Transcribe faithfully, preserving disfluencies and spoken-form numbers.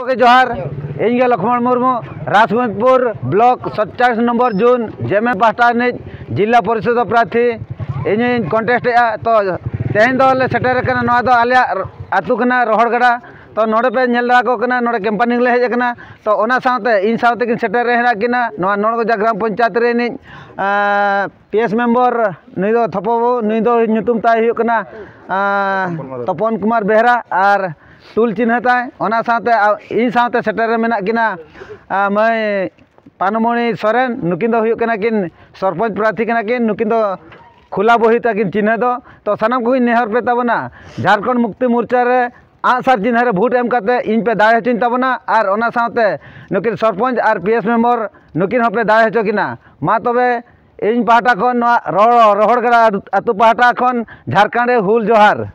ᱜᱚᱢᱠᱮ ᱡᱚᱦᱟᱨ, ᱤᱧ ᱜᱮ ᱞᱚᱠᱷᱢᱚᱬ ᱢᱩᱨᱢᱩ, ᱨᱟᱡᱽᱢᱚᱦᱤᱛᱯᱩᱨ ᱵᱞᱚᱠ ᱥᱟᱛᱪᱟᱞᱤᱥ ᱱᱚᱢᱵᱚᱨ ᱡᱳᱱ ᱡᱮᱢᱮ ᱯᱟᱦᱴᱟ ᱨᱤᱱᱤᱡ ᱡᱤᱞᱟ ᱯᱚᱨᱤᱥᱚᱫ ᱯᱨᱟᱨᱛᱷᱤ ᱤᱧᱤᱧ ᱠᱚᱱᱴᱮᱥᱴ ᱮᱫᱼᱟ᱾ ᱛᱚ ᱛᱮᱦᱮᱧ ᱫᱚ ᱞᱮ ᱥᱮᱴᱮᱨ ᱟᱠᱟᱱᱟ, ᱱᱚᱣᱟ ᱫᱚ ᱟᱞᱮᱭᱟᱜ ᱟᱹᱛᱩ ᱠᱟᱱᱟ ᱨᱚᱦᱚᱲ ᱜᱟᱰᱟ᱾ ᱛᱚ ᱱᱚᱰᱮ ᱯᱮ ᱧᱮᱞ ᱫᱟᱲᱮ ᱠᱚ ᱠᱟᱱᱟ, ᱱᱚᱰᱮ ᱠᱮᱢᱯᱮᱱᱤᱝ ᱞᱮ ᱦᱮᱡ ᱟᱠᱟᱱᱟ᱾ ᱛᱚ ᱚᱱᱟ ᱥᱟᱶᱛᱮ ᱤᱧ ᱥᱟᱶᱛᱮ ᱠᱤᱱ ᱥᱮᱴᱮᱨ ᱦᱮᱱᱟᱜ ᱠᱤᱱᱟ ᱱᱚᱣᱟ ᱱᱚᱲᱜᱚᱡᱟ ᱜᱨᱟᱢ ᱯᱚᱧᱪᱟᱭᱮᱛ ᱨᱤᱱᱤᱡ ᱯᱤ ᱮᱥ ᱢᱮᱢᱵᱚᱨ, ᱱᱩᱭ ᱫᱚ ᱛᱷᱚᱯᱚ ᱵᱟᱹᱵᱩ, ᱱᱩᱭ ᱫᱚ ᱧᱩᱛᱩᱢ ᱛᱟᱭ ᱦᱩᱭᱩᱜ ᱠᱟᱱᱟ ᱟᱸ, ᱛᱚᱯᱚᱱ ᱠᱩᱢᱟᱨ ᱵᱮᱦᱨᱟ ᱟᱨ ᱴᱩᱞ ᱪᱤᱱᱦᱟᱹ ᱛᱟᱭ᱾ ᱚᱱᱟ ᱥᱟᱶᱛᱮ ᱟ-, ᱤᱧ ᱥᱟᱶᱛᱮ ᱥᱮᱴᱮᱨ ᱨᱮ ᱢᱮᱱᱟᱜ ᱠᱤᱱᱟ ᱟᱸ, ᱢᱟᱹᱭ ᱯᱟᱱᱢᱚᱬᱤ ᱥᱚᱨᱮᱱ, ᱱᱩᱠᱤᱱ ᱫᱚ ᱦᱩᱭᱩᱜ ᱠᱟᱱᱟ ᱠᱤᱱ ᱥᱚᱨᱯᱚᱧᱪ ᱯᱨᱟᱨᱛᱷᱤ ᱠᱟᱱᱟ ᱠᱤᱱ, ᱱᱩᱠᱤᱱ ᱫᱚ ᱠᱷᱩᱞᱟ ᱵᱚᱦᱤ ᱛᱟᱹᱠᱤᱱ ᱪᱤᱱᱦᱟᱹ ᱫᱚ᱾ ᱛᱚ ᱥᱟᱱᱟᱢ ᱠᱚᱜᱮᱧ ᱱᱮᱦᱚᱨ ᱯᱮ ᱛᱟᱵᱚᱱᱟ, ᱡᱷᱟᱲᱠᱷᱚᱸᱰ ᱢᱩᱠᱛᱤ ᱢᱳᱨᱪᱟ ᱨᱮ ᱟᱸᱜᱼᱥᱟᱨ ᱪᱤᱱᱦᱟᱹ ᱨᱮ ᱵᱷᱳᱴ ᱮᱢ ᱠᱟᱛᱮ ᱤᱧ ᱯᱮ ᱫᱟᱲᱮ ᱦᱚᱪᱚᱧ ᱛᱟᱵᱚᱱᱟ, ᱟᱨ ᱚᱱᱟ ᱥᱟᱶᱛᱮ ᱱᱩᱠᱤᱱ ᱥᱚᱨᱯᱚᱧᱪ ᱟᱨ ᱯᱤ ᱮᱥ ᱢᱮᱢᱵᱚᱨ ᱱᱩᱠᱤᱱ ᱦᱚᱸᱯᱮ ᱫᱟᱲᱮ ᱦᱚᱪᱚ ᱠᱤᱱᱟ᱾ ᱢᱟ ᱛᱚᱵᱮ ᱤᱧ ᱯᱟᱦᱴᱟ ᱠᱷᱚᱱ ᱱᱚᱣᱟ ᱨᱚ-, ᱨᱚᱦᱚᱲ ᱜᱟᱰᱟ ᱟᱹᱛᱩ ᱯᱟᱦᱴᱟ ᱠᱷᱚᱱ ᱡᱷᱟᱲᱠᱷᱚᱸᱰ ᱨᱮ ᱦᱩᱞ ᱡᱚᱦᱟᱨ᱾